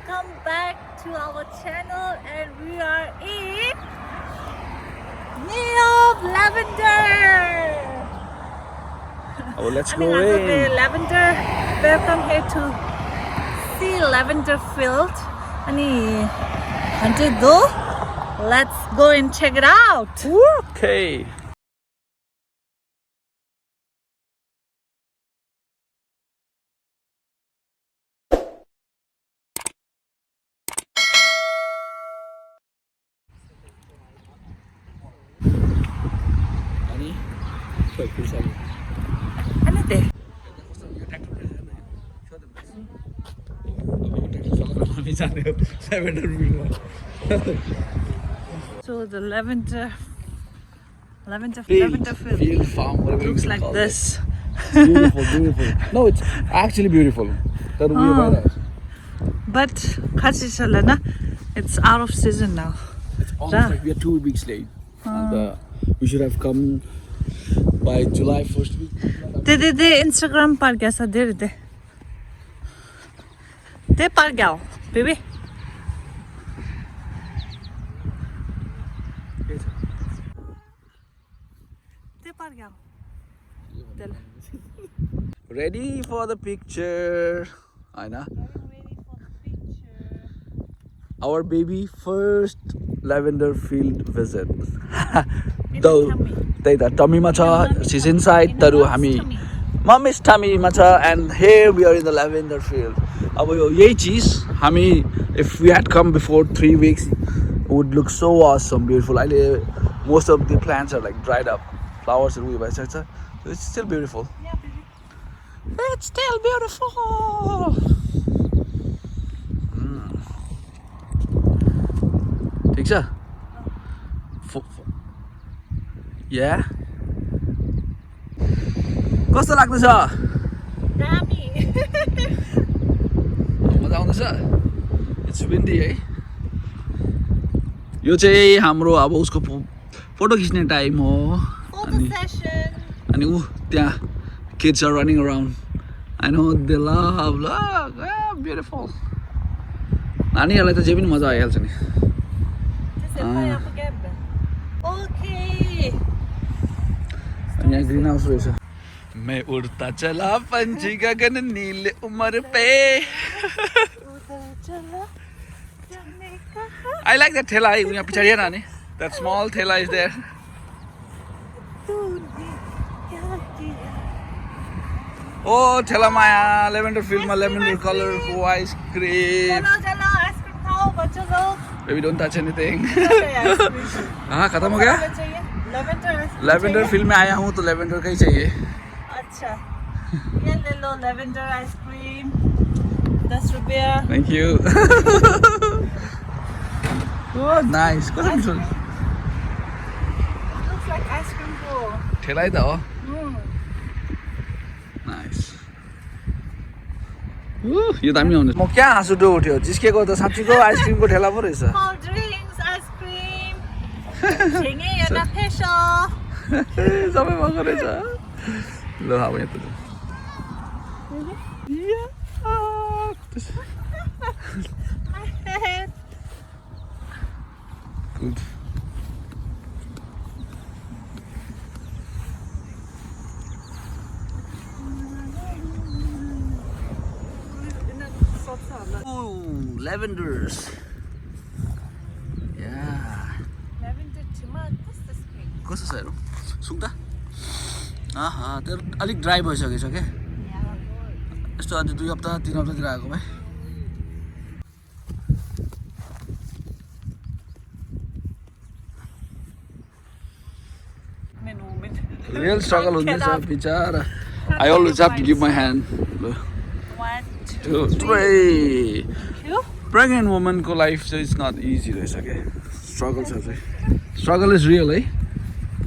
welcome back to our channel, and we are in Neom Lavender. Oh, let's I go mean, in. the lavender. Welcome here to see lavender field. Ani hunted though. Let's go and check it out. Okay. Ani, wait, please sorry. Ani te. So the lavender field Field farm, whatever looks you like call this. it. Beautiful. No, it's actually beautiful. That will be about us. But Khachishalana, it's out of season now. It's almost like we are 2 weeks late. And we should have come by July 1st week. De Instagram par gaya sa de. De par gaya, baby. De par gaya. Ready for the picture. Aina. Ready for the picture. Our baby first lavender field visit. Though tummy macha, she's inside. Taru hami. Mommy's tummy macha, and here we are in the lavender field. Abo yo yei cheese. Hami, if we had come before 3 weeks, it would look so awesome, beautiful. Most of the plants are like dried up. Flowers are by so it's still beautiful. Yeah, baby. It's still beautiful. ठीक छ? Yeah. कस्तो लाग्दैछ? Yummy. मजा आउँदैछ? It's windy है? यो चाहिँ हाम्रो अब उसको फोटो खिच्ने टाइम हो. Photo session. अनि त्यहाँ kids are running around. I know they love. Beautiful. नानीहरूलाई त जे पनि मजा आइहाल्छ नि. Okay. अनि यहाँ ग्रीन हाउस रहेछ. मैं उड़ता चला पंछी गगन नीले उमर पे. I like that ठेला है यहाँ पछाडि हेर नानी. That small ठेला is there. Oh, ठेला माया lavender field मा lavender color को ice cream. चलो ice cream खाओ बच्चों लोग. Baby don't touch anything. हाँ खत्म हो गया? Lavender field में आया हूँ तो lavender का ही चाहिए. अच्छा. ये ले लो lavender ice cream. 10 रुपया. Thank you. Oh, nice. कस्तो मिठो. Looks like ice cream bowl. ठेला है त हो. Nice. यो दामी आउँछ. म क्या हाँसु डो उठ्यो. जिस्केको त साँच्चीको आइसक्रिमको ठेला पो रहेछ. Cold drinks, ice cream. झिङ्गे यो न फेसो. सबै भएको रहेछ. ल अब यहाँ त. Good. Oh, lavenders. Yeah. Lavender tomato. कस्तो छ हेरौँ. सुक्दा? आहा, त्यो अलिक ड्राई भइसकेछ क्या. यस्तो अझै 2 हप्ता 3 हप्तातिर आएको भए. Real struggle हुँदैछ बिचारा. I always have to give my hand. 1, 2, 3. Pregnant woman को life चाहिँ it's not easy रहेछ क्या. Struggle छ चाहिँ. Struggle is real है.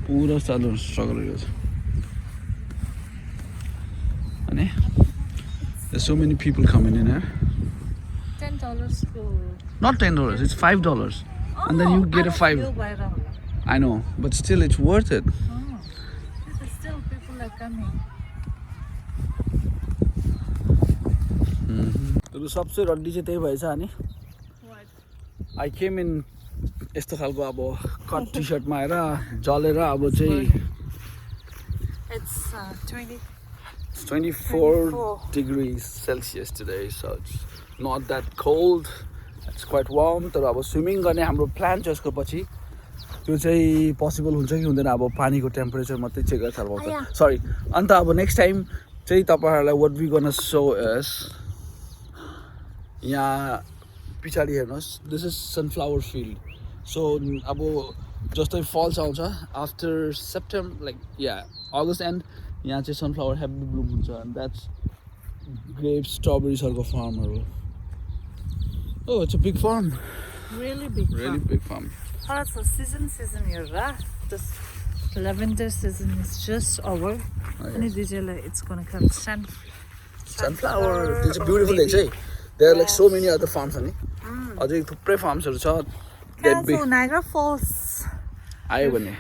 पुरा सानो struggle रहेछ. अनि there's so many people coming in here. $10 for. Not $10, it's $5. And then you get a 5. I know, but still it's worth it. Still people are coming. तिम्रो सबसे रड्डी चाहिँ त्यही भएछ अनि What? आई केम इन यस्तो खालको अब कट टी सर्टमा आएर जलेर अब चाहिँ It's 20. 24 degrees Celsius today, so it's not that cold. It's quite warm. तर अब स्विमिङ गर्ने हाम्रो प्लान छ यसको पछि त्यो चाहिँ पोसिबल हुन्छ कि हुँदैन अब पानीको टेम्परेचर मात्रै चेक गरेर थाहा पाउँछ सरी अन्त अब नेक्स्ट टाइम चाहिँ तपाईँहरूलाई वाट वी गर्न सो एस यहाँ पछाडि हेर्नुहोस् this is sunflower filled so अब जस्तै फल्स आउँछ after September like yeah August and यहाँ चाहिँ सनफ्लावर हेभी ब्लुम हुन्छ एन्ड द्याट्स ग्रेप्स स्ट्रबेरिजहरूको फार्महरू Oh, it's a big farm. Really big. Really big farm. Oh, so season here, right? This lavender season is just over. Oh, And it's gonna come Sunflower. It's a beautiful thing. Hey, there are like so many other farms, honey. अझै थुप्रै फार्म्सहरू छ. Yeah, so Niagara Falls. आयो भने.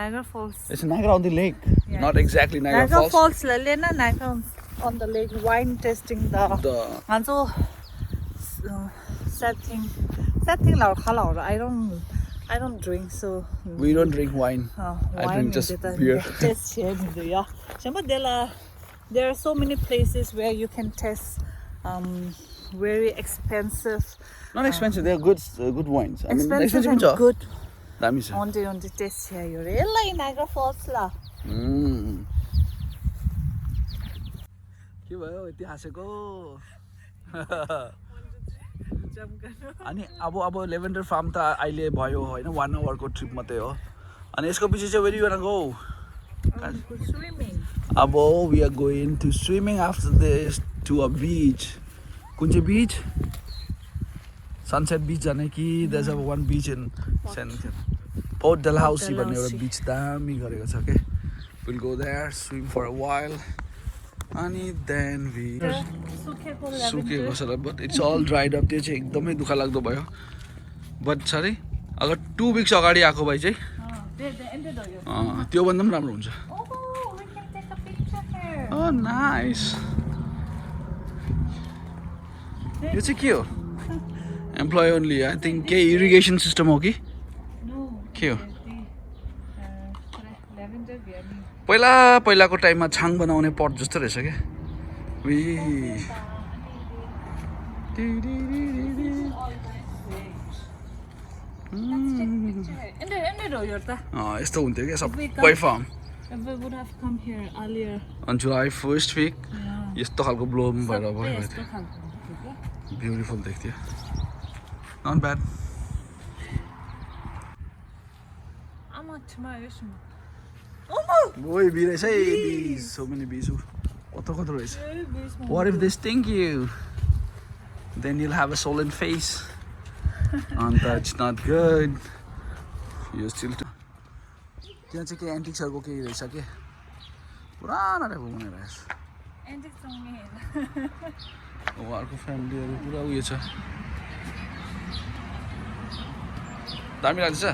Niagara Falls. It's Niagara on the lake. Yeah. Not exactly Niagara Falls. Falls Lena Niagara on the lake. Wine tasting the. And so. Sad thing I don't drink so we don't drink wine. I drink just beer. Taste yeah. There are so many places where you can taste very expensive. Not expensive, they are good wines. I mean expensive and good. Dami छ. On the taste here you really Niagara Falls la. के भयो यति हाँसेको अनि अब lavender farm त अहिले भयो होइन 1 आवरको ट्रिप मात्रै हो अनि यसको पछि चाहिँ वेरी गोना गो Swimming. अब we are going to swimming after this to a beach कुन चाहिँ बीच सनसेट बीच जाने कि देयर इज वन बीच इन पोर्ट डलहाउसी भन्ने एउटा बीच दामी गरेको छ के will go there swim for a while अनि देन वी सुकेको छ but it's all dried up त्यो चाहिँ एकदमै दुःख लाग्दो भयो बट सरी अगर 2 विक्स अगाडि आएको भए चाहिँ त्योभन्दा पनि राम्रो हुन्छ Oh, nice. यो चाहिँ के हो एम्प्लोय ओन्ली आई थिङ्क के इरिगेसन सिस्टम हो कि के हो पहिलाको टाइममा छाङ बनाउने पट जस्तो रहेछ क्या यस्तो हुन्थ्यो क्या सबै फार्म जुलाई फर्स्ट विक यस्तो खालको ब्लोम भएर भयो ब्युटिफुल देख्थ्यो नट ब्याड ओइ बी रहेछ है बीज सो मेनी बीज कत्रो रहेछ what if they sting you then you'll have a swollen face and that's not good you still त्यहाँ चाहिँ के एन्टिक्सहरूको केही रहेछ के पुरानो टाइपको बनाइरहेछ उहाँहरूको फ्यामिलीहरू पुरा उयो छ दामी लाग्दैछ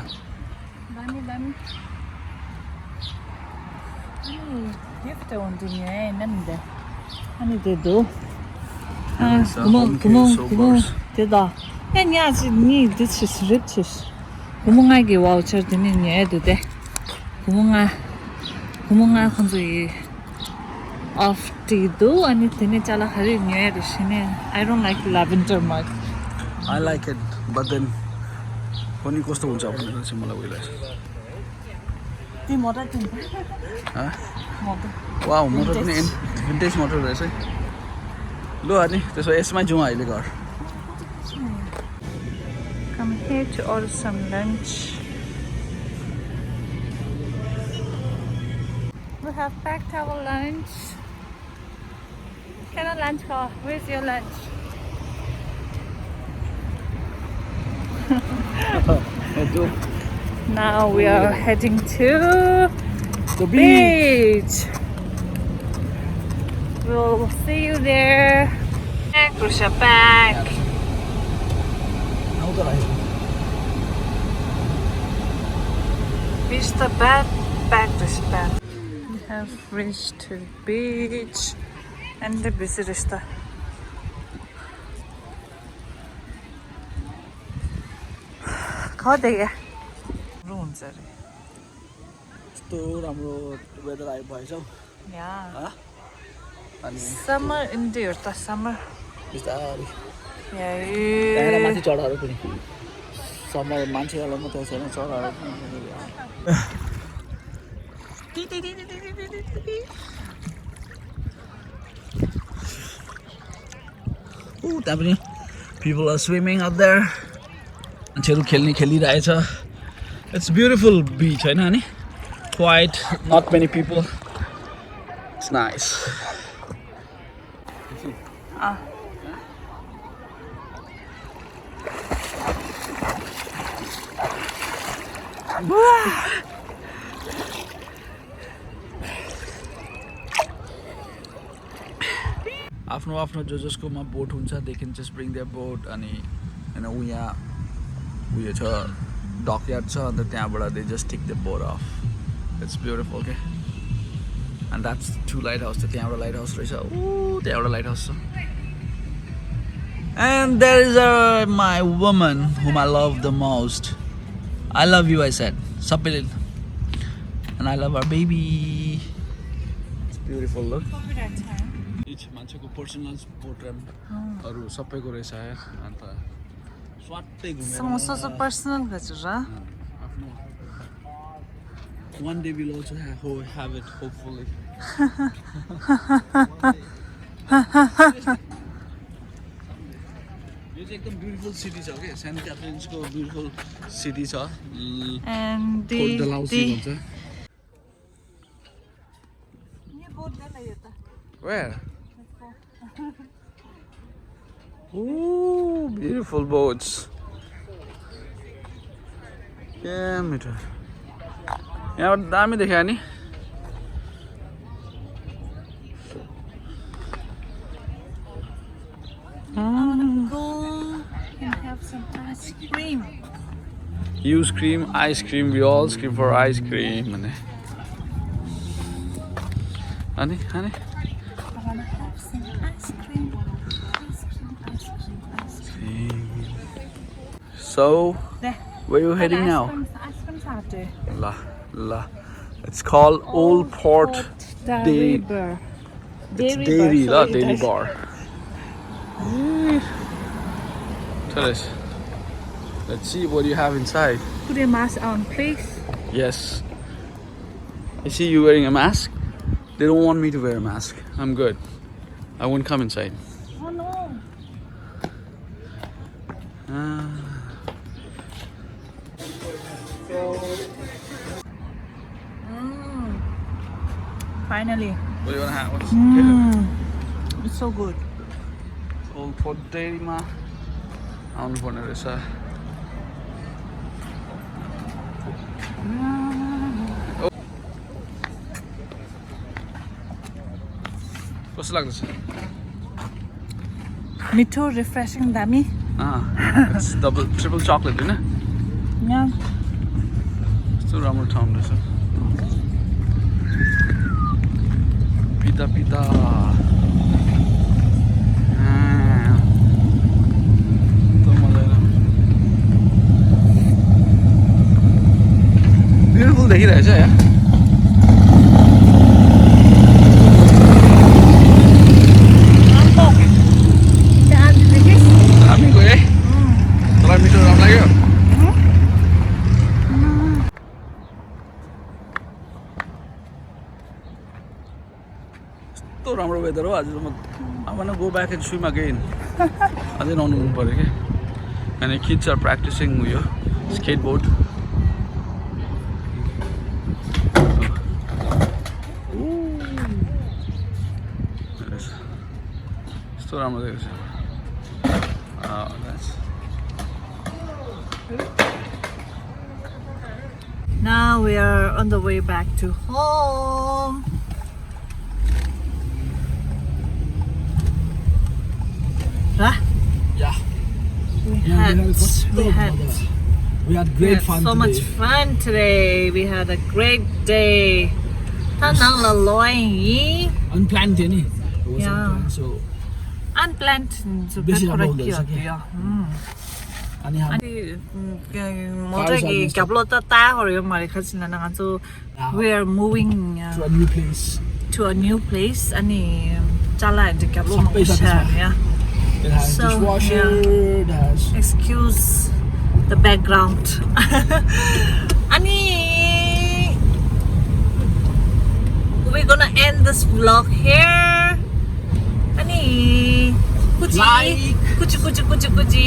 구멍하게 와우처 드는 얘도 돼. 구멍아 건조이 after 아니 드네 잘라 하리 녀에 드시네. I don't like lavender much. I like it, but then पनि कस्तो हुन्छ भनेर चाहिँ मलाई उयो लाग्छ ती मोटर तिन वाउ मोटर पनि भिन्टेज मोटर रहेछ है ल अनि त्यसो यसमै जाउँ अहिले घर Come here to order some lunch. We have packed our lunch. Can I lunch car? Where's your lunch? Now we are heading to the beach. We'll see you there. Push it back. Reached the back to Japan. We have reached to the beach and the beach is the खदेगा हुन्छ अरे यस्तो राम्रो weather आइभएछ हौ यहाँ अनि summer endure त summer बिस्तारै ए त्यहाँ माथि चढाहरू पनि समर मान्छेहरूलाई मात्रै छैन चढाहरू त्यहाँ पनि people are swimming out there मान्छेहरू खेलिरहेछ it's beautiful beach हैन अनि quiet not many people it's nice आफ्नो आफ्नो जसकोमा बोट हुन्छ they can just bring their boat अनि हैन उयो छ डकयार्ड छ अन्त त्यहाँबाट they just take the boat off it's beautiful okay and that's two lighthouse त त्यहाँबाट lighthouse रहेछ त्यहाँबाट lighthouse छ and there is my woman whom I love the most I love you I said सबैले and I love our baby it's beautiful look each मान्छेको personal पोर्ट्रेटहरु सबैको रहेछ अन्त स्वाटै घुमेर समोसा पर्सनल हजुर आफ्नो one day we'll also have it hopefully यो चाहिँ एकदम ब्युटिफुल सिटी छ के सेन्ट क्याथरिन्सको ब्युटिफुल सिटी छ and भन्छ where ooh beautiful boats yeah meter यहाँ दामी देखा नि go and have some ice cream you scream I scream we all scream for ice cream अनि I wanna have some ice cream. So where you heading now Ice cream's out there. La it's called Old Port Dairy Bar. It's dairy la dairy bar tell us let's see what you have inside Put your mask on, please. yes I see you wearing a mask they don't want me to wear a mask I'm good I won't come inside Oh no. Finally. What do you want to have? What's It's so good. Old Port Dairy ma आउनु पर्ने रहेछ कस्तो लाग्दैछ मिठो refreshing दामी it's double triple chocolate हैन यहाँ कस्तो राम्रो ठाउँ रहेछ पिता ब्युटिफुल देखिरहेछ यार हामी गए तँलाई मिठो राम्रो लाग्यो यस्तो राम्रो वेदर हो आज म I want to go back and swim again अझै नुहाउनु मन पर्यो क्या and the kids are practicing उयो skateboard यस्तो राम्रो देखिन्छ Now we are on the way back to home. Huh? Yeah. We had great fun so much fun today. We had a great day. Unplanned थियो नि Yeah. so Unplanned. बेसी राम्रो हुँदो रहेछ अनि हामी मोटरकी क्याप्लो त ताहरयो मरे खसिना नगान्छु we are moving to a new place. to a new place अनि चला into क्याप्लो सबै छ त्यसमा। yeah It has So, dishwasher, it has excuse the background अनि we're gonna end this vlog here अनि कुची Like. कुची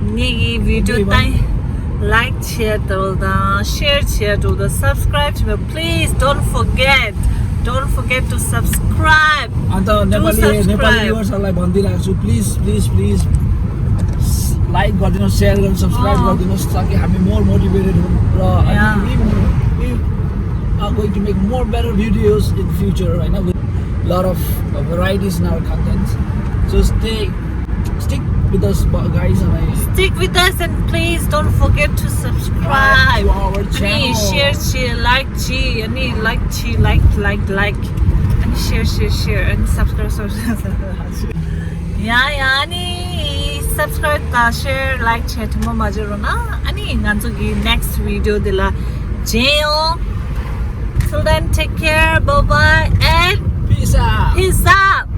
नेगी भिडियो ताई like share to the share to the subscribe to me please don't forget to subscribe अन्त Nepali subscribe. भ्युअर्सहरूलाई भनिदिइरहेको छु please like गरिदिनुहोस् share गर्नु subscribe गरिदिनुहोस् ताकि हामी मोर मोटिभेटेड हौँ र Yeah. we are going to make more better videos in the future होइन with lot of varieties in our content so stick with us guys and stick with us and please don't forget to subscribe to our channel. and share like and share and subscribe yeah ani subscribe ta share like share to mo majuro na ani nganzu gi next video dela jeo till then take care bye bye and peace out peace out